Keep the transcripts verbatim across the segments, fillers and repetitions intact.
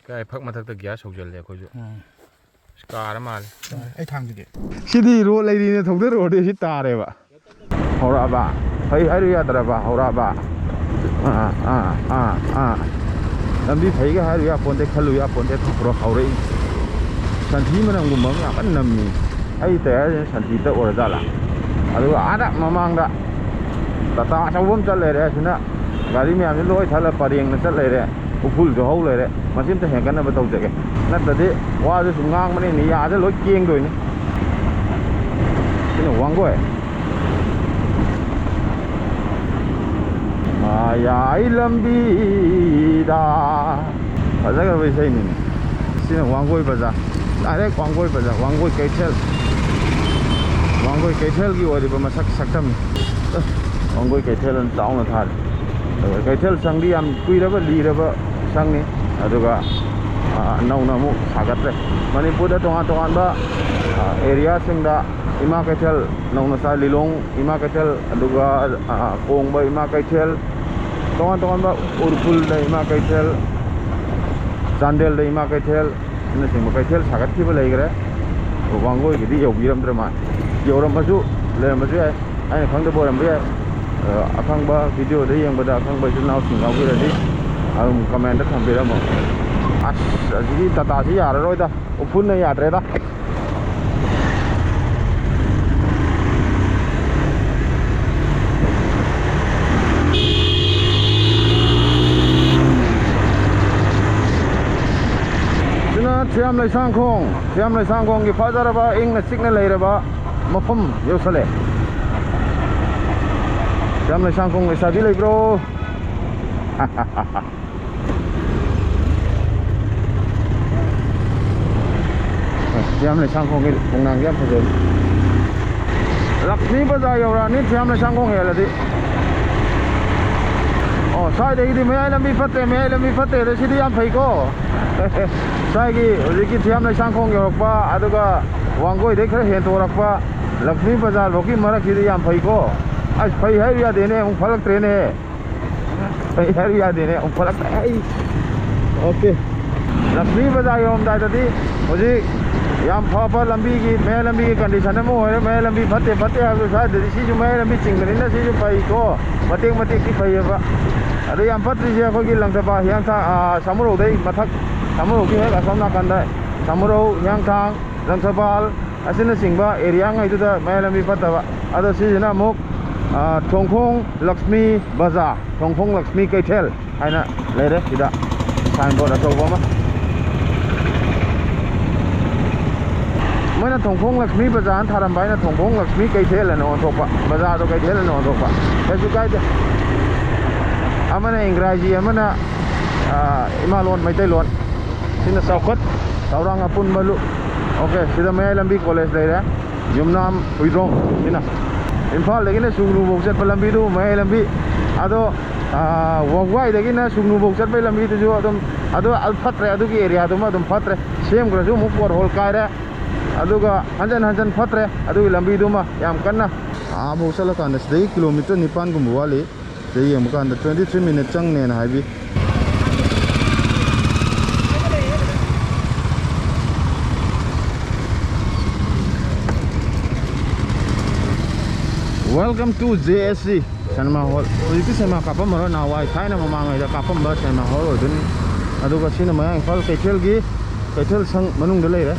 ꯀꯥꯏ ꯐꯛ ꯃꯊꯛꯇ ꯒ꯭ꯌꯥꯁ ꯍꯧꯖꯤꯜꯂꯦ ꯑꯩꯈꯣꯏꯁꯨ꯫ ꯎꯝ꯫ ꯑꯁ, ꯀꯥꯔ ꯃꯥꯜꯂꯦ꯫ ꯑꯩ ꯊꯥꯡꯁꯤꯗꯤ꯫ ꯁꯤꯗꯤ ꯔꯣꯗ ꯂꯩꯔꯤꯅ ꯊꯧꯗꯔꯛꯑꯣꯗꯤ ꯁꯤ ꯇꯥꯔꯦꯕ꯫ ꯍꯧꯔꯛꯑꯕ? ꯐꯩ ꯍꯥꯏꯔꯨ ꯌꯥꯗ꯭ꯔꯕ? ꯍꯧꯔꯛꯑꯕ? ꯑꯥ, ꯑꯥ, ꯑꯥ, ꯑꯥ꯫ ꯂꯝꯕꯤ ꯐꯩꯒ ꯍꯥꯏꯔꯨ ꯌꯥꯄꯣꯟꯇꯦ, ꯈꯜꯂꯨ ꯌꯥꯄꯣꯟꯇꯦ, ꯊꯣꯛꯄ꯭ꯔꯣ ꯍꯧꯔꯛꯏ꯫ ꯁꯟꯊꯤ ꯃꯅꯝꯒꯨꯝꯕ ꯑꯃ ꯌꯥꯝ ꯀꯟꯅ ꯅꯝꯃꯤ꯫ ꯑꯩ ꯇꯌꯥꯔꯁꯤꯅ ꯁꯟꯊꯤꯇ ꯑꯣꯏꯔꯖꯥꯠꯂꯥ? ꯑꯗꯨꯒ ꯑꯥꯗ ꯃꯃꯥꯡꯗ ꯇꯥꯇꯥ ꯑꯆꯧꯕ ꯑꯃ ꯆꯠ ꯂꯩꯔꯦ꯫ ꯑꯁꯤꯅ ꯒꯥꯔꯤ ꯃꯌꯥꯝꯁꯤ ꯂꯣꯏ ꯊꯜꯂ ꯄꯔꯦꯡꯅ ꯆꯠ ꯂꯩꯔꯦ꯫ ꯎꯐꯨꯜꯁꯨ ꯍꯧ ꯂꯩꯔꯦ꯫ ꯃꯁꯤ ꯑꯝꯇ ꯍꯦꯟꯒꯠꯅꯕ ꯇꯧꯖꯒꯦ꯫ ꯅꯠꯇ꯭ꯔꯗꯤ ꯋꯥꯁꯨ ꯁꯨꯝ ꯉꯥꯡꯕꯅꯤꯅ ꯌꯥꯁꯦ ꯂꯣꯏ ꯀꯦꯡꯗꯣꯏꯅꯤ꯫ ꯁꯤꯅ ꯋꯥꯡꯒꯣꯏ꯫ ꯃꯌꯥꯏ ꯂꯝꯕꯤꯗ꯫ ꯐꯖꯈ꯭ꯔꯕ ꯏꯁꯩꯅꯤꯅꯦ꯫ ꯁꯤꯅ ꯋꯥꯡꯒꯣꯏ ꯕꯖꯥꯔ꯫ Direct ꯋꯥꯡꯒꯣꯏ ꯕꯖꯥꯔ, ꯋꯥꯡꯒꯣꯏ ꯀꯩꯊꯦꯜ꯫ ꯋꯥꯡꯒꯣꯏ ꯀꯩꯊꯦꯜꯒꯤ ꯑꯣꯏꯔꯤꯕ ꯃꯁꯛ ꯁꯛꯇꯝꯅꯤ꯫ ꯑꯁ, ꯋꯥꯡꯒꯣꯏ ꯀꯩꯊꯦꯜ ꯑꯅ ꯆꯥꯎꯅ ꯊꯥꯔꯤ꯫ ꯑꯗꯨꯒ ꯀꯩꯊꯦꯜ ꯁꯪꯗꯤ ꯌꯥꯝ ꯀꯨꯏꯔꯕ, ꯂꯤꯔꯕ ꯁꯪꯅꯤ꯫ ꯑꯗꯨꯒ, ꯑ, ꯅꯧꯅ ꯑꯃꯨꯛ ꯁꯥꯒꯠꯂꯦ꯫ ꯃꯅꯤꯄꯨꯔꯗ ꯇꯣꯉꯥꯟ ꯇꯣꯉꯥꯟꯕ, ꯑ, ꯑꯦꯔꯤꯌꯥꯁꯤꯡꯗ ꯏꯃꯥ ꯀꯩꯊꯦꯜ ꯅꯧꯅ ꯁꯥ-, ꯂꯤꯂꯣꯡ ꯏꯃꯥ ꯀꯩꯊꯦꯜ, ꯑꯗꯨꯒ, ꯑ, ꯀꯣꯡꯕ ꯏꯃꯥ ꯀꯩꯊꯦꯜ, ꯇꯣꯉꯥꯟ ꯇꯣꯉꯥꯟꯕ ꯎꯔꯈꯨꯜꯗ ꯏꯃꯥ ꯀꯩꯊꯦꯜ, ꯆꯥꯟꯗꯦꯜꯗ ꯏꯃꯥ ꯀꯩꯊꯦꯜ, ꯑꯁꯤꯅꯆꯤꯡꯕ ꯀꯩꯊꯦꯜ ꯁꯥꯒꯠꯈꯤꯕ ꯂꯩꯈ꯭ꯔꯦ꯫ ꯋꯥꯡꯒꯣꯏꯒꯤꯗꯤ ꯌꯧꯕꯤꯔꯝꯗ꯭ꯔ ꯃꯥꯜꯂꯦ꯫ ꯌꯧꯔꯝꯃꯁꯨ ꯂꯩꯔꯝꯕꯁꯨ ꯌꯥꯏ, ꯑꯩꯅ ꯈꯪꯗꯕ ꯑꯣꯏꯔꯝꯕ ꯌꯥꯏ꯫ ꯑ, ꯑꯈꯪꯕ video ꯗ ꯌꯦꯡꯕꯗ ꯑꯈꯪꯕ ꯏꯆꯤꯜ ꯏꯅꯥꯎꯁꯤꯡ ꯌꯥꯎꯕꯤꯔꯗꯤ ꯑꯗꯨꯝ comment ꯇ ꯊꯝꯕꯤꯔꯝꯃꯣ꯫ ꯑꯁ, ꯑꯁꯤꯒꯤ ꯇꯥꯇꯥꯁꯤ ꯌꯥꯔꯔꯣꯏꯗ, ꯎꯐꯨꯟꯅ ꯌꯥꯗ꯭ꯔꯦꯗ꯫ ꯁꯤꯅ ꯊꯤꯌꯥꯝ ꯂꯩꯁꯥꯡꯈꯣꯡ, ꯊꯤꯌꯥꯝ ꯂꯩꯁꯥꯡꯈꯣꯡꯒꯤ ꯐꯖꯔꯕ ꯏꯪꯅ ꯆꯤꯛꯅ ꯂꯩꯔꯕ ꯃꯐꯝ ꯌꯧꯁꯜꯂꯦ꯫ ꯊꯤꯌꯥꯝ ꯂꯩꯁꯥꯡꯈꯣꯡ ꯂꯩꯁꯥꯕꯤ ꯂꯩꯕ꯭ꯔꯣ? ꯊꯤꯌꯥꯝ ꯂꯩꯁꯥꯡꯈꯣꯡꯒꯤ ꯈꯣꯡꯅꯥꯡꯁꯦ ꯌꯥꯝ ꯐꯖꯩ꯫ ꯂꯛꯁꯃꯤ ꯕꯖꯥꯔ ꯌꯧꯔꯛꯑꯅꯤ ꯊꯤꯌꯥꯝ ꯂꯩꯁꯥꯡꯈꯣꯡ ꯍꯦꯜꯂꯗꯤ꯫ ꯑꯣ, ꯁ꯭ꯋꯥꯏꯗꯒꯤꯗꯤ ꯃꯌꯥꯏ ꯂꯝꯕꯤ ꯐꯠꯇꯦ, ꯃꯌꯥꯏ ꯂꯝꯕꯤ ꯐꯠꯇꯦ ꯑꯗꯣ ꯁꯤꯗꯤ ꯌꯥꯝ ꯐꯩꯀꯣ꯫ ꯁ꯭ꯋꯥꯏꯒꯤ ꯍꯧꯖꯤꯛꯀꯤ ꯊꯤꯌꯥꯝ ꯂꯩꯁꯥꯡꯈꯣꯡ ꯌꯧꯔꯛꯄ, ꯑꯗꯨꯒ ꯋꯥꯡꯒꯣꯏꯗꯩ ꯈꯔ ꯍꯦꯟꯇꯣꯔꯛꯄ ꯂꯛꯁꯃꯤ ꯕꯖꯥꯔ ꯐꯥꯎꯒꯤ ꯃꯔꯛꯁꯤꯗꯤ ꯌꯥꯝ ꯐꯩꯀꯣ꯫ ꯑꯁ, ꯐꯩ ꯍꯥꯏꯕ ꯌꯥꯗꯦꯅꯦ, ꯑꯃꯨꯛ ꯐꯠꯂꯛꯇ꯭ꯔꯦꯅꯦ꯫ ꯐꯩ ꯍꯥꯏꯕ ꯌꯥꯗꯦꯅꯦ, ꯑꯃꯨꯛ ꯐꯠꯂꯛꯇ꯭ꯔꯦ꯫ ꯑꯩ, OK꯫ ꯂꯛꯁꯃꯤ ꯕꯖꯥꯔ ꯌꯧꯔꯝꯗꯥꯏꯗꯗꯤ ꯍꯧꯖꯤꯛ ꯌꯥꯝ ꯐꯕ ꯂꯝꯕꯤꯒꯤ, ꯃꯌꯥꯏ ꯂꯝꯕꯤꯒꯤ ꯀꯟꯗꯤꯁꯟ ꯑꯃ ꯑꯣꯏꯔꯦ꯫ ꯃꯌꯥꯏ ꯂꯝꯕꯤ ꯐꯠꯇꯦ ꯐꯠꯇꯦ ꯍꯥꯏꯕꯗꯣ, ꯁ꯭ꯋꯥꯏꯗꯗꯤ ꯁꯤꯁꯨ ꯃꯌꯥꯏ ꯂꯝꯕꯤ ꯆꯤꯡꯕꯅꯤꯅ ꯁꯤꯁꯨ ꯐꯩꯀꯣ, ꯃꯇꯦꯛ ꯃꯇꯦꯛꯇꯤ ꯐꯩꯌꯦꯕ꯫ ꯑꯗꯣ ꯌꯥꯝ ꯐꯠꯇ꯭ꯔꯤꯁꯦ ꯑꯩꯈꯣꯏꯒꯤ ꯂꯪꯊꯕꯥꯜ, ꯍꯤꯌꯥꯡꯊꯥꯡ, ꯑꯥ, ꯁꯥꯃꯨꯔꯧꯗꯩ ꯃꯊꯛ, ꯁꯥꯃꯨꯔꯧꯒꯤ ꯍꯦꯛ ꯑꯁꯣꯝ ꯅꯥꯀꯟꯗ ꯁꯥꯃꯨꯔꯧ, ꯍꯤꯌꯥꯡꯊꯥꯡ, ꯂꯪꯊꯕꯥꯜ ꯑꯁꯤꯅꯆꯤꯡꯕ ꯑꯦꯔꯤꯌꯥꯉꯩꯗꯨꯗ ꯃꯌꯥꯏ ꯂꯝꯕꯤ ꯐꯠꯇꯕ꯫ ꯑꯗꯣ ꯁꯤꯁꯤꯅ ꯑꯃꯨꯛ, ꯑꯥ, ꯊꯣꯡꯈꯣꯡ ꯂꯛꯁꯃꯤ ꯕꯖꯥꯔ, ꯊꯣꯡꯈꯣꯡ ꯂꯛꯁꯃꯤ ꯀꯩꯊꯦꯜ ꯍꯥꯏꯅ ꯂꯩꯔꯦ ꯁꯤꯗ, ꯁꯥꯏꯟ ꯕꯣꯔꯗ ꯑꯆꯧꯕ ꯑꯃ꯫ ꯃꯣꯏꯅ ꯊꯣꯡꯈꯣꯡ ꯂꯛꯁꯃꯤ ꯕꯖꯥꯔꯅ ꯊꯥꯔꯝꯕ, ꯑꯩꯅ ꯊꯣꯡꯈꯣꯡ ꯂꯛꯁꯃꯤ ꯀꯩꯊꯦꯜ ꯑꯅ ꯑꯣꯟꯊꯣꯛꯄ, ꯕꯖꯥꯔꯗꯣ ꯀꯩꯊꯦꯜ ꯑꯅ ꯑꯣꯟꯊꯣꯛꯄ꯫ ꯀꯩꯁꯨ ꯀꯥꯏꯗꯦ꯫ ꯑꯃꯅ ꯏꯪꯒ꯭ꯔꯥꯖꯤ, ꯑꯃꯅ, ꯑꯥ, ꯏꯃꯥꯂꯣꯟ ꯃꯩꯇꯩꯂꯣꯟ꯫ ꯁꯤꯅ ꯆꯥꯎꯈꯠ ꯊꯧꯔꯥꯡ ꯑꯄꯨꯟꯕ ꯂꯨꯞ꯫ ꯑꯣꯀꯦ, ꯁꯤꯗ ꯃꯌꯥꯏ ꯂꯝꯕꯤ ꯀꯣꯂꯦꯖ ꯂꯩꯔꯦ꯫ ꯌꯨꯝꯅꯥꯝ ꯍꯨꯏꯗ꯭ꯔꯣꯝ ꯁꯤꯅ꯫ ꯏꯝꯐꯥꯜꯗꯒꯤꯅ ꯁꯨꯒꯅꯨꯐꯧ ꯆꯠꯄ ꯂꯝꯕꯤꯗꯨ ꯃꯌꯥꯏ ꯂꯝꯕꯤ꯫ ꯑꯗꯣ, ꯑꯥ, ꯋꯥꯕꯒꯥꯏꯗꯒꯤꯅ ꯁꯨꯒꯅꯨꯐꯧ ꯆꯠꯄꯒꯤ ꯂꯝꯕꯤꯗꯨꯁꯨ ꯑꯗꯨꯝ, ꯑꯗꯣ ꯐꯠꯇ꯭ꯔꯦ, ꯑꯗꯨꯒꯤ ꯑꯦꯔꯤꯌꯥꯗꯨꯃ ꯑꯗꯨꯝ ꯐꯠꯇ꯭ꯔꯦ꯫ ꯁꯦꯝꯈ꯭ꯔꯁꯨ ꯑꯃꯨꯛ ꯄꯣꯠ ꯍꯣꯜ ꯀꯥꯏꯔꯦ꯫ ꯑꯗꯨꯒ ꯍꯟꯖꯟ ꯍꯟꯖꯟ ꯐꯠꯇ꯭ꯔꯦ ꯑꯗꯨꯒꯤ ꯂꯝꯕꯤꯗꯨꯃ ꯌꯥꯝ ꯀꯟꯅ꯫ ꯑꯥꯐꯧ ꯆꯠꯂꯀꯥꯟꯗ ꯁꯤꯗꯒꯤ ꯀꯤꯂꯣꯃꯤꯇꯔ ꯅꯤꯄꯥꯟꯒꯨꯝꯕ ꯋꯥꯠꯂꯤ꯫ ꯁꯤꯗ ꯌꯦꯡꯕ ꯀꯥꯟꯗ twenty three minute ꯆꯪꯅꯦꯅ ꯍꯥꯏꯕꯤ꯫ Welcome to J S C cinema hall. ꯍꯧꯖꯤꯛꯇꯤ ꯁꯤꯅꯦꯃꯥ ꯀꯥꯞꯄꯝꯃꯔꯣꯏ, ꯅꯍꯥꯟꯋꯥꯏ ꯊꯥꯏꯅ ꯃꯃꯥꯡꯉꯩꯗ ꯀꯥꯞꯄꯝꯕ ꯁꯤꯅꯦꯃꯥ ꯍꯣꯜ ꯑꯣꯏꯗꯣꯏꯅꯤ꯫ ꯑꯗꯨꯒ ꯁꯤꯅ ꯃꯌꯥꯡ ꯏꯝꯐꯥꯜ ꯀꯩꯊꯦꯜꯒꯤ, ꯀꯩꯊꯦꯜ ꯁꯪ ꯃꯅꯨꯡꯗ ꯂꯩꯔꯦ꯫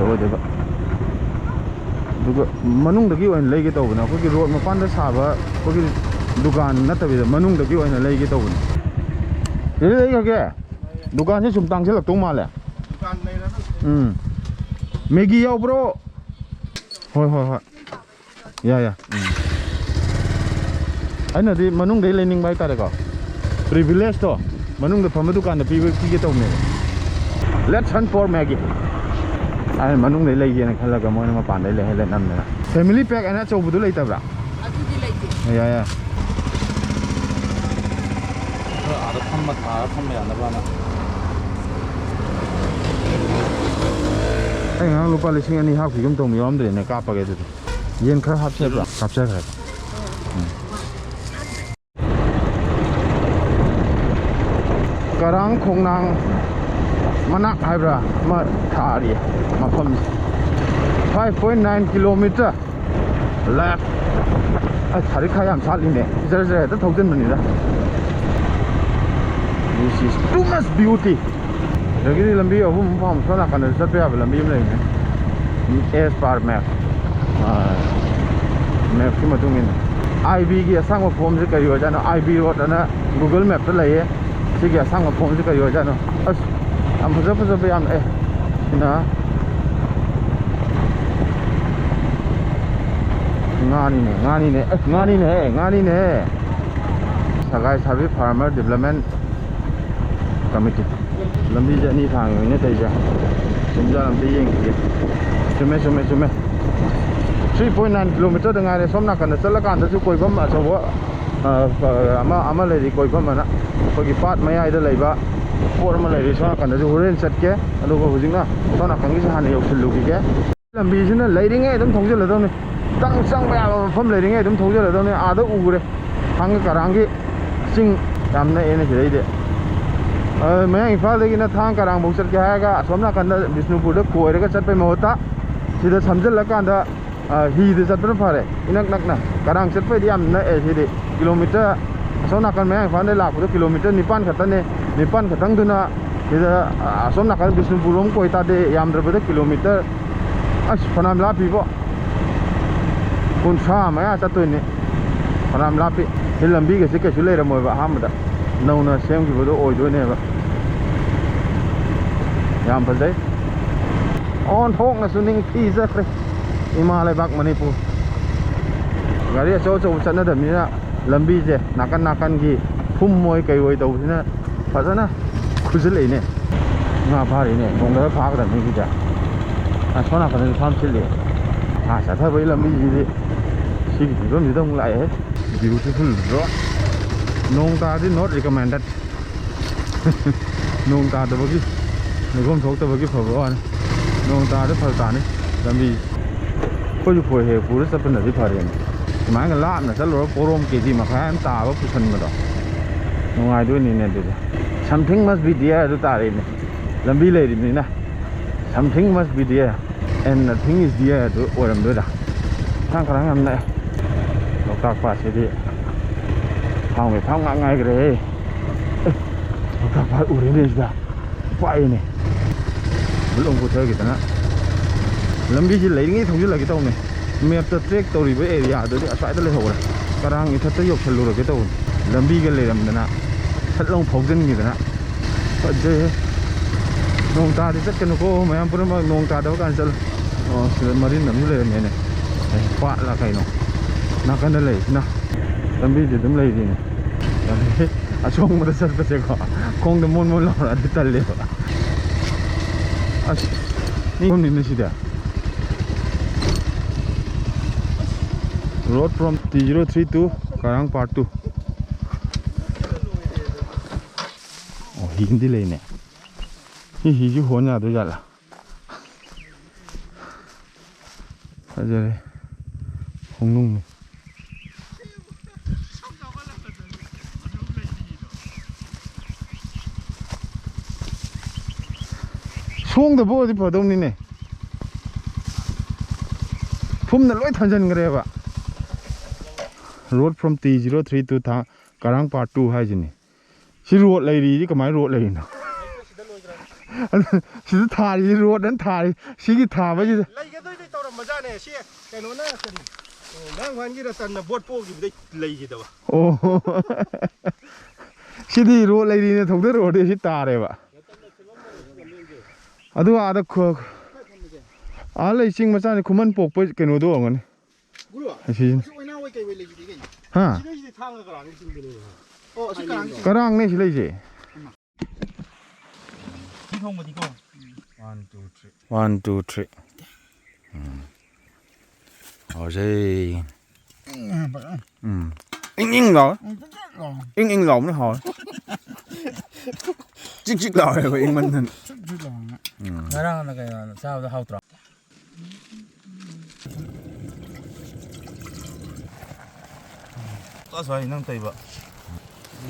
ꯑꯣꯏꯗꯣꯏꯕ꯫ ꯑꯗꯨꯒ ꯃꯅꯨꯡꯗꯒꯤ ꯑꯣꯏꯅ ꯂꯩꯒꯦ ꯇꯧꯕꯅꯦ, ꯑꯩꯈꯣꯏꯒꯤ ꯔꯣꯗ ꯃꯄꯥꯟꯗ ꯁꯥꯕ ꯑꯩꯈꯣꯏꯒꯤ ꯗꯨꯀꯥꯟ ꯅꯠꯇꯕꯤꯗ ꯃꯅꯨꯡꯗꯒꯤ ꯑꯣꯏꯅ ꯂꯩꯒꯦ ꯇꯧꯕꯅꯦ꯫ ꯁꯤꯗ ꯂꯩꯈ꯭ꯔꯒꯦ꯫ ꯗꯨꯀꯥꯟꯁꯦ ꯁꯨꯝ ꯇꯥꯡꯁꯤꯜꯂꯛꯇꯧ ꯃꯥꯜꯂꯦ꯫ ꯗꯨꯀꯥꯟ ꯂꯩꯔꯅꯨ꯫ ꯎꯝ꯫ ꯃꯦꯒꯤ ꯌꯥꯎꯕ꯭ꯔꯣ? ꯍꯣꯏ, ꯍꯣꯏ, ꯍꯣꯏ꯫ ꯌꯥ, ꯌꯥ꯫ ꯎꯝ꯫ ꯑꯩꯅꯗꯤ ꯃꯅꯨꯡꯗꯩ ꯂꯩꯅꯤꯡꯕ ꯍꯥꯏꯇꯥꯔꯦꯀꯣ꯫ ꯄ꯭ꯔꯤꯚꯤꯂꯦꯖꯇꯣ ꯃꯅꯨꯡꯗ ꯐꯝꯕ ꯗꯨꯀꯥꯟꯗ ꯄꯤꯕ, ꯄꯤꯒꯦ ꯇꯧꯕꯅꯦꯕ꯫ Let's hunt for Maggie꯫ ꯑꯩꯅ ꯃꯅꯨꯡꯗꯩ ꯂꯩꯒꯦꯅ ꯈꯜꯂꯒ ꯃꯣꯏꯅ ꯃꯄꯥꯟꯗꯩ ꯂꯩꯍꯜꯂꯦ ꯅꯝꯗꯅ꯫ Family pack ꯑꯅ ꯑꯆꯧꯕꯗꯨ ꯂꯩꯇꯕ꯭ꯔꯥ? ꯑꯗꯨꯗꯤ ꯂꯩꯇꯦ꯫ ꯌꯥ, ꯌꯥ꯫ ꯈꯔ ꯑꯥꯗ ꯐꯝꯕ, ꯊꯥꯔ ꯐꯝꯕ ꯌꯥꯅꯕꯅ꯫ ꯑꯩ ꯉꯔꯥꯡ ꯂꯨꯄꯥ ꯂꯤꯁꯤꯡ ꯑꯅꯤ ꯍꯥꯞꯈꯤꯒꯨꯝ ꯇꯧꯕ ꯌꯥꯎꯔꯝꯗ꯭ꯔꯦꯅꯦ, ꯀꯥꯞꯄꯒꯦ ꯑꯗꯨꯗꯤ꯫ ꯌꯦꯟ ꯈꯔ ꯍꯥꯞꯆꯕ꯭ꯔꯥ? ꯍꯥꯞꯆꯈ꯭ꯔꯦ꯫ ꯎꯝ꯫ ꯀꯔꯥꯡ ꯈꯣꯡꯅꯥꯡ ꯃꯅꯥꯛ ꯍꯥꯏꯕ꯭ꯔꯥ ꯑꯃ ꯊꯥꯔꯤ ꯃꯐꯝꯁꯦ꯫ Five point nine kilometer left꯫ ꯑꯁ, ꯁꯥꯔꯤꯈꯥ ꯌꯥꯝ ꯁꯥꯠꯂꯤꯅꯦ꯫ ꯖꯔ ꯖꯔ ꯍꯦꯛꯇ ꯊꯧꯖꯤꯟꯕꯅꯤꯗ꯫ This is too much beauty꯫ ꯑꯗꯒꯤꯗꯤ ꯂꯝꯕꯤ ꯑꯍꯨꯝ ꯐꯥꯎ ꯁꯣꯝ ꯅꯥꯀꯟꯗ ꯆꯠꯄ ꯌꯥꯕ ꯂꯝꯕꯤ ꯑꯃ ꯂꯩꯕꯅꯦ꯫ As per map꯫ ꯑꯥ, ꯃꯦꯞꯀꯤ ꯃꯇꯨꯡ ꯏꯟꯅ꯫ ꯑꯥꯏ ꯕꯤꯒꯤ ꯑꯁꯥꯡꯕ ꯐꯣꯝꯁꯦ ꯀꯔꯤ ꯑꯣꯏꯖꯥꯠꯅꯣ? ꯑꯥꯏ ꯕꯤ ꯔꯣꯗ ꯑꯅ Google ꯃꯦꯞꯇ ꯂꯩꯌꯦ꯫ ꯁꯤꯒꯤ ꯑꯁꯥꯡꯕ ꯐꯣꯝꯁꯦ ꯀꯔꯤ ꯑꯣꯏꯖꯥꯠꯅꯣ? ꯑꯁ, ꯌꯥꯝ ꯐꯖ ꯐꯖꯕ ꯌꯥꯝ ꯂꯥꯛꯑꯦ꯫ ꯁꯤꯅ ꯉꯥꯅꯤꯅꯦ, ꯉꯥꯅꯤꯅꯦ, ꯑꯁ, ꯉꯥꯅꯤꯅꯦꯍꯦ, ꯉꯥꯅꯤꯅꯦꯍꯦ꯫ ꯁꯒꯥꯏ ꯁꯥꯕꯤ Farmer Development Committee꯫ ꯂꯝꯕꯤꯁꯦ ꯑꯅꯤ ꯊꯥꯡꯉꯤꯅꯦ ꯇꯧꯔꯤꯁꯦ꯫ ꯆꯨꯝꯖꯥ ꯑꯝꯇ ꯌꯦꯡꯈꯤꯒꯦ꯫ ꯆꯨꯝꯃꯦ, ꯆꯨꯝꯃꯦ, ꯆꯨꯝꯃꯦ꯫ Three point nine kilometer ꯗ ꯉꯥꯏꯔꯦ꯫ ꯁꯣꯝ ꯅꯥꯀꯟꯗ ꯆꯠꯂꯀꯥꯟꯗꯁꯨ ꯀꯣꯏꯐꯝ ꯑꯆꯧꯕ, ꯑ, ꯑꯃ, ꯑꯃ ꯂꯩꯔꯤ, ꯀꯣꯏꯐꯝ ꯑꯅ꯫ ꯑꯩꯈꯣꯏꯒꯤ ꯄꯥꯠ ꯃꯌꯥꯏꯗ ꯂꯩꯕ ꯄꯣꯠ ꯑꯃ ꯂꯩꯔꯤ꯫ ꯁꯣꯝ ꯅꯥꯀꯟꯗꯁꯨ ꯍꯣꯔꯦꯟ ꯆꯠꯀꯦ꯫ ꯑꯗꯨꯒ ꯍꯧꯖꯤꯛꯅ ꯁꯣꯝ ꯅꯥꯀꯟꯒꯤꯁꯦ ꯍꯥꯟꯅ ꯌꯧꯁꯤꯜꯂꯨꯈꯤꯒꯦ꯫ ꯂꯝꯕꯤꯁꯤꯅ ꯂꯩꯔꯤꯉꯩ ꯑꯗꯨꯝ ꯊꯧꯖꯤꯜꯂꯗꯧꯅꯤ꯫ ꯆꯪ-, ꯆꯪꯕ ꯌꯥꯕ ꯃꯐꯝ ꯂꯩꯔꯤꯉꯩ ꯑꯗꯨꯝ ꯊꯧꯖꯤꯜꯂꯗꯧꯅꯤ꯫ ꯑꯥꯗ ꯎꯈ꯭ꯔꯦ꯫ ꯊꯥꯡꯒ ꯀꯔꯥꯡꯒꯤ ꯆꯤꯡ ꯌꯥꯝ ꯅꯛꯑꯦꯅꯦ ꯁꯤꯗꯩꯗꯤ꯫ ꯑ, ꯃꯌꯥꯡ ꯏꯝꯐꯥꯜꯗꯒꯤꯅ ꯊꯥꯡꯒ ꯀꯔꯥꯡꯐꯧ ꯆꯠꯀꯦ ꯍꯥꯏꯔꯒ ꯑꯁꯣꯝ ꯅꯥꯀꯟꯗ ꯕꯤꯁꯅꯨꯄꯨꯔꯗ ꯀꯣꯏꯔꯒ ꯆꯠꯄꯩ ꯃꯍꯨꯠꯇ ꯁꯤꯗ ꯁꯝꯖꯤꯜꯂꯀꯥꯟꯗ, ꯑ, ꯍꯤꯗ ꯆꯠꯄꯅ ꯐꯔꯦ꯫ ꯏꯅꯛ ꯅꯛꯅ꯫ ꯀꯔꯥꯡ ꯆꯠꯄꯩꯗꯤ ꯌꯥꯝ ꯅꯛꯑꯦ ꯁꯤꯗꯤ꯫ Kilometer, ꯑꯁꯣꯝ ꯅꯥꯀꯟ ꯃꯌꯥꯡ ꯏꯝꯐꯥꯜꯗꯩ ꯂꯥꯛꯄꯗꯣ kilometer ꯅꯤꯄꯥꯟ ꯈꯛꯇꯅꯦ꯫ ꯅꯤꯄꯥꯟ ꯈꯛꯇꯪꯗꯨꯅ ꯁꯤꯗ, ꯑ, ꯑꯁꯣꯝ ꯅꯥꯀꯟ ꯕꯤꯁꯅꯨꯄꯨꯔ ꯔꯣꯝ ꯀꯣꯏ ꯇꯥꯔꯗꯤ ꯌꯥꯝꯗ꯭ꯔꯕꯗ kilometer, ꯑꯁ, ꯐꯅꯌꯥꯝ ꯂꯥꯞꯄꯤꯕꯣ꯫ ꯀꯨꯟꯊ꯭ꯔꯥ ꯃꯌꯥ ꯆꯠꯇꯣꯏꯅꯦ꯫ ꯐꯅꯌꯥꯝ ꯂꯥꯞꯄꯤ꯫ ꯁꯤ ꯂꯝꯕꯤꯒꯁꯦ ꯀꯩꯁꯨ ꯂꯩꯔꯝꯃꯣꯏꯕ ꯑꯍꯥꯟꯕꯗ꯫ ꯅꯧꯅ ꯁꯦꯝꯈꯤꯕꯗꯣ ꯑꯣꯏꯗꯣꯏꯅꯦꯕ꯫ ꯌꯥꯝ ꯐꯖꯩ꯫ ꯑꯣꯟꯊꯣꯛꯅꯁꯨ ꯅꯤꯡꯊꯤꯖꯈ꯭ꯔꯦ ꯏꯃꯥ ꯂꯩꯕꯥꯛ ꯃꯅꯤꯄꯨꯔ꯫ ꯒꯥꯔꯤ ꯑꯆꯧ ꯑꯆꯧꯕ ꯆꯠꯅꯗꯕꯅꯤꯅ ꯂꯝꯕꯤꯁꯦ ꯅꯥꯀꯟ ꯅꯥꯀꯟꯒꯤ ꯐꯨꯝ ꯑꯣꯏ ꯀꯩ ꯑꯣꯏ ꯇꯧꯕꯁꯤꯅ ꯐꯖꯅ ꯈꯨꯖꯤꯜꯂꯛꯏꯅꯦ꯫ ꯉꯥ ꯐꯥꯔꯤꯅꯦ꯫ ꯅꯣꯡꯗꯥꯗ ꯐꯥꯒꯗꯕꯅꯤ ꯁꯤꯗꯤ꯫ ꯑꯁꯣꯝ ꯅꯥꯀꯟꯗꯁꯨ ꯐꯥꯝ ꯁꯤꯠꯂꯤ꯫ ꯉꯥ ꯆꯠꯊꯕꯒꯤ ꯂꯝꯕꯤꯁꯤꯗꯤ ꯁꯤꯒꯤ ꯐꯤꯕꯝꯁꯤꯗ ꯑꯃꯨꯛ ꯂꯥꯛꯑꯦ꯫ Beautiful road꯫ ꯅꯣꯡ ꯇꯥꯔꯗꯤ not recommended꯫ ꯅꯣꯡ ꯇꯥꯗꯕꯒꯤ, ꯂꯩꯈꯣꯝ ꯊꯣꯛꯇꯕꯒꯤ ꯐꯕ ꯋꯥꯅꯤ꯫ ꯅꯣꯡ ꯇꯥꯔꯗꯤ ꯐꯔꯛ ꯇꯥꯅꯤ ꯂꯝꯕꯤ꯫ ꯑꯩꯈꯣꯏꯁꯨ ꯈꯣꯏ ꯍꯦꯛ ꯄꯨꯔ ꯆꯠꯄꯅꯗꯤ ꯐꯔꯦꯅꯦ꯫ ꯁꯨꯃꯥꯏꯅ ꯂꯥꯞꯅ ꯆꯠꯂꯨꯔ ꯄꯣꯔꯣꯝ ꯀꯦ ꯖꯤ ꯃꯈꯥꯏ ꯑꯃ ꯇꯥꯕ ꯄꯨꯁꯟꯕꯗꯣ ꯅꯨꯡꯉꯥꯏꯗꯣꯏꯅꯤꯅꯦ꯫ ꯑꯗꯨꯗꯤ something must be there ꯑꯗꯨ ꯇꯥꯔꯦꯅꯦ꯫ ꯂꯝꯕꯤ ꯂꯩꯔꯤꯕꯅꯤꯅ something must be there and nothing is there ꯑꯗꯨ ꯑꯣꯏꯔꯝꯗꯣꯏꯔꯥ꯫ ꯊꯥꯡ ꯈꯔ ꯌꯥꯝ ꯅꯛꯑꯦ꯫ ꯂꯣꯛꯇꯥꯛ ꯄꯥꯠꯁꯤꯗꯤ ꯐꯥꯝꯒꯤ ꯐꯥꯝ ꯉꯥꯛ ꯉꯥꯏꯈ꯭ꯔꯦꯍꯦ꯫ ꯑꯦ, ꯂꯣꯛꯇꯥꯛ ꯄꯥꯠ ꯎꯔꯦꯅꯦ ꯁꯤꯗ꯫ ꯄꯥꯛꯏꯅꯦ꯫ ꯕꯨꯠ ꯑꯃꯨꯛ ꯄꯨꯊꯈꯤꯗꯅ꯫ ꯂꯝꯕꯤꯁꯤ ꯂꯩꯔꯤꯉꯩ ꯊꯧꯖꯤꯜꯂꯒꯦ ꯇꯧꯅꯦ꯫ ꯃꯦꯞꯇ ꯇ꯭ꯔꯦꯛ ꯇꯧꯔꯤꯕ ꯑꯦꯔꯤꯌꯥꯗꯨꯗꯤ ꯑꯁ꯭ꯋꯥꯏꯗ ꯂꯩꯍꯧꯔꯦ꯫ ꯀꯔꯥꯡ ꯏꯊꯠꯇ ꯌꯧꯁꯜꯂꯨꯔꯒꯦ ꯇꯧꯕꯅꯤ꯫ ꯂꯝꯕꯤꯒ ꯂꯩꯔꯝꯗꯅ ꯁꯠ ꯂꯥꯎ ꯐꯥꯎꯖꯤꯟꯈꯤꯗꯅ꯫ ꯐꯖꯩꯍꯦ꯫ ꯅꯣꯡ ꯇꯥꯗꯤ ꯆꯠꯀꯅꯨꯀꯣ ꯃꯌꯥꯝ ꯄꯨꯝꯅꯃꯛ, ꯅꯣꯡ ꯇꯥꯗꯕ ꯀꯥꯟꯗ ꯆꯠꯂꯨ꯫ ꯑꯣ, ꯁꯤꯗ ꯃꯔꯤꯟ ꯑꯃꯁꯨ ꯂꯩꯔꯝꯃꯦꯅꯦ꯫ ꯑꯦ, ꯄꯥꯠꯂ ꯀꯩꯅꯣ? ꯅꯥꯀꯟꯗ ꯂꯩꯔꯤꯁꯤꯅ꯫ ꯂꯝꯕꯤꯗꯤ ꯑꯗꯨꯝ ꯂꯩꯔꯤꯅꯦ꯫ ꯑꯁꯣꯡꯕꯗ ꯆꯠꯄꯁꯦꯀꯣ, ꯈꯣꯡꯗ ꯃꯣꯟ ꯃꯣꯟ ꯂꯥꯎꯔꯛꯑꯗꯤ ꯇꯜꯂꯦꯕ꯫ ꯑꯁ, ꯃꯤ ꯐꯝꯃꯤꯅꯦ ꯁꯤꯗ꯫ Road from T zero three to Karang Part two. ꯑꯣ, ꯍꯤ ꯑꯃꯗꯤ ꯂꯩꯅꯦ꯫ ꯁꯤ ꯍꯤꯁꯤ ꯍꯣꯟ ꯌꯥꯗꯣꯏ ꯖꯥꯠꯂꯥ? ꯐꯖꯔꯦ꯫ ꯈꯣꯡꯅꯨꯡꯅꯤ꯫ ꯁꯣꯡꯗꯕ ꯑꯣꯏꯔꯗꯤ ꯐꯗꯧꯅꯤꯅꯦ꯫ ꯐꯨꯝꯅ ꯂꯣꯏ ꯊꯟꯖꯟꯈ꯭ꯔꯦꯕ꯫ Road from T zero three to ꯊꯥ-, Karang Part two ꯍꯥꯏꯁꯤꯅꯤ꯫ ꯁꯤ ꯔꯣꯗ ꯂꯩꯔꯤꯁꯤ ꯀꯃꯥꯏꯅ ꯔꯣꯗ ꯂꯩꯔꯤꯅꯣ? ꯑꯗꯨ ꯁꯤꯗ ꯊꯥꯔꯤꯁꯤ ꯔꯣꯗ ꯑꯅ ꯊꯥꯔꯤ꯫ ꯁꯤꯒꯤ ꯊꯥꯕꯁꯤꯗ ꯂꯩꯒꯗꯣꯏꯗꯤ ꯇꯧꯔꯝꯕꯖꯥꯠꯅꯦ꯫ ꯁꯤ ꯀꯩꯅꯣꯅ ꯀꯔꯤ, ꯃꯌꯥꯡꯐꯥꯟꯒꯤ ꯔꯇꯟꯅ ꯕꯣꯠ ꯄꯣꯈꯤꯕꯗꯩ ꯂꯩꯈꯤꯗꯕ꯫ ꯑꯣ꯫ ꯁꯤꯗꯤ ꯔꯣꯗ ꯂꯩꯔꯤꯅ ꯊꯧꯗꯔꯛꯑꯣꯗꯤ ꯁꯤ ꯇꯥꯔꯦꯕ꯫ ꯑꯗꯨꯒ ꯑꯥꯗ ꯈꯨ-, ꯑꯥ ꯂꯩ ꯆꯤꯡ ꯃꯆꯥꯅꯤ ꯈꯨꯃꯟ ꯄꯣꯛꯄ ꯀꯩꯅꯣꯗꯣ ꯑꯣꯏꯔꯝꯒꯅꯤ꯫ ꯒꯨꯔꯨ, ꯑꯁꯤ ꯑꯁꯤ ꯑꯣꯏꯅꯥ ꯑꯣꯏ ꯀꯩ ꯑꯣꯏ ꯂꯩꯁꯤꯗꯤ ꯀꯩꯅꯣ? ꯍꯥ? ꯁꯤ ꯅꯣꯏꯁꯤꯗꯤ ꯊꯥꯡꯒ ꯀꯔꯥꯡꯒꯤ ꯆꯤꯡꯗꯨꯅꯦꯕ꯫ ꯑꯣ, ꯑꯁꯤ ꯀꯔꯥꯡꯒꯤ ꯆꯤꯡ꯫ ꯀꯔꯥꯡꯅꯦ ꯁꯤ ꯂꯩꯁꯦ꯫ ꯁꯤ ꯊꯣꯡꯕꯗꯤꯀꯣ꯫ One, two, three. ꯎꯝ꯫ ꯍꯧꯖꯩ꯫ ꯎꯝ꯫ ꯏꯪ ꯏꯪ ꯂꯥꯎ꯫ ꯏꯪ ꯏꯪ ꯂꯥꯎꯕꯅ ꯍꯥꯎꯋꯦ꯫ ꯆꯤꯛ ꯆꯤꯛ ꯂꯥꯎꯋꯦꯕ ꯏꯪꯃꯟꯗꯅ꯫ ꯎꯝ꯫ ꯉꯔꯥꯡꯅ ꯀꯩꯅꯣ ꯆꯥꯕꯗ ꯍꯥꯎꯇ꯭ꯔꯣ? ꯑꯁ ꯚꯥꯏ, ꯅꯪ ꯇꯧꯏꯕ꯫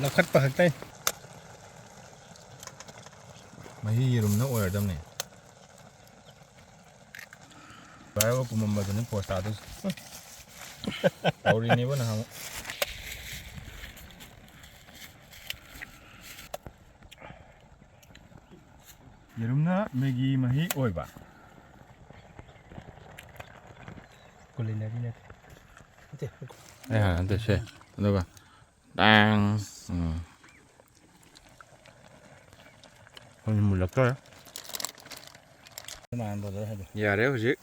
ꯂꯧꯈꯠꯄ ꯈꯛꯇꯅꯤ꯫ ꯃꯍꯤ ꯌꯦꯔꯨꯝꯅ ꯑꯣꯏꯔꯗꯝꯅꯦ꯫ ꯚꯥꯏꯔꯒ ꯄꯨꯝꯃꯝꯕꯗꯨꯅꯤ ꯄꯣꯁ ꯇꯥꯗꯣꯏꯁꯦ꯫ ꯇꯧꯔꯤꯅꯦꯕ ꯅꯍꯥꯟꯃꯨꯛ꯫ ꯌꯦꯔꯨꯝꯅ ꯃꯦꯒꯤ ꯃꯍꯤ ꯑꯣꯏꯕ꯫ ꯀꯨꯂꯤꯅꯔꯤ ꯅꯠꯇꯦ꯫ ꯅꯠꯇꯦ꯫ ꯑꯩ ꯍꯥꯟꯅ ꯅꯠꯇꯦ, ꯁꯦ꯫ ꯑꯗꯨꯒ ꯇꯥꯡ꯫ ꯎꯝ꯫ ꯍꯧꯖꯤꯛ ꯃꯨꯜꯂꯛꯇꯣꯔꯦ꯫ ꯃꯥꯟꯕꯗꯣ ꯍꯥꯏꯗꯣ꯫ ꯌꯥꯔꯦ ꯍꯧꯖꯤꯛ꯫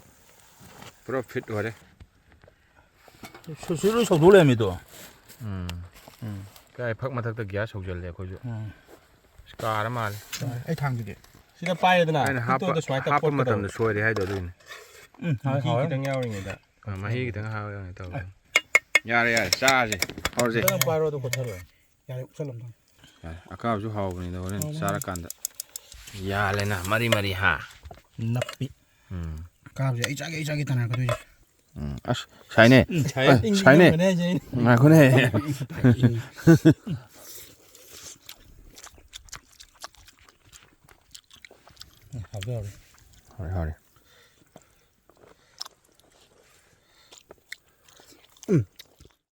ꯄꯨꯔꯥ ꯐꯤꯠ ꯑꯣꯏꯔꯦ꯫ ꯁꯨ-, ꯁꯨ-, ꯂꯣꯏ ꯁꯧꯗꯣꯛ ꯂꯩꯔꯝꯃꯤꯗꯣ꯫ ꯎꯝ꯫ ꯎꯝ꯫ ꯀꯥꯏ ꯐꯛ ꯃꯊꯛꯇ ꯒ꯭ꯌꯥꯁ ꯍꯧꯖꯤꯜꯂꯦ ꯑꯩꯈꯣꯏꯁꯨ꯫ ꯎꯝ꯫ ꯏꯁ, ꯀꯥꯔ ꯃꯥꯜꯂꯦ꯫ ꯑꯩ ꯊꯥꯡꯗꯨꯗꯤ꯫ ꯁꯤꯗ ꯄꯥꯏꯔꯦꯗꯅ, ꯑꯩꯅ ꯈꯨꯠꯇꯣ ꯍꯥꯞꯄ, ꯑꯗꯨ ꯁꯨꯃꯥꯏꯅ ꯍꯥꯞꯄ ꯇꯧꯊꯣꯛꯀꯗꯧꯕ꯫ ꯃꯇꯝꯗ ꯁꯣꯏꯔꯦ ꯍꯥꯏꯗꯣ ꯑꯗꯨꯏꯅꯦ꯫ ꯎꯝ, ꯍꯥꯎꯋꯦ, ꯃꯍꯤ ꯍꯥꯎꯋꯦ꯫ ꯈꯤꯇꯪ ꯌꯥꯎꯔꯤꯉꯩꯗ꯫ ꯑ, ꯃꯍꯤ ꯈꯤꯇꯪ ꯍꯥꯞꯄ ꯌꯥꯎꯔꯤꯉꯩ ꯇꯧꯔꯦ꯫ ꯌꯥꯔꯦ, ꯌꯥꯔꯦ, ꯆꯥꯔꯁꯦ꯫ ꯍꯧꯔꯁꯦ꯫ ꯈꯤꯇꯪ ꯄꯥꯏꯔꯣ, ꯑꯗꯨ ꯀꯣꯠꯊꯔꯣ꯫ ꯌꯥꯔꯦ, ꯎꯞꯁꯜꯂꯝꯗꯣ꯫ ꯌꯥꯔꯦ, ꯑꯀꯥꯕꯁꯨ ꯍꯥꯎꯕꯅꯤꯗ ꯍꯣꯔꯦꯟ ꯍꯥꯎꯕꯅꯤ꯫ ꯆꯥꯔꯀꯥꯟꯗ꯫ ꯌꯥꯜꯂꯦꯅ, ꯃꯔꯤ ꯃꯔꯤ, ꯍꯥ? ꯅꯞꯄꯤ꯫ ꯎꯝ꯫ ꯑꯀꯥꯕꯁꯦ ꯑꯩ ꯆꯥꯒꯦ, ꯑꯩ ꯆꯥꯒꯦ ꯇꯥꯟꯅꯔꯛꯀꯗꯣꯏꯁꯦ꯫ ꯎꯝ, ꯑꯁ, ꯁꯥꯏꯅꯦ꯫ ꯎꯝ, ꯁꯥꯏ-, ꯑꯦ, ꯁꯥꯏꯅꯦ꯫ ꯏꯪꯕꯅꯦ ꯍꯥꯏꯁꯦ ꯑꯩꯅ꯫ ꯉꯥꯏꯈꯣꯅꯦ꯫ ꯎꯝ, ꯍꯥꯎꯗꯤ ꯍꯥꯎꯔꯦ꯫ ꯍꯥꯎꯔꯦ, ꯍꯥꯎꯔꯦ꯫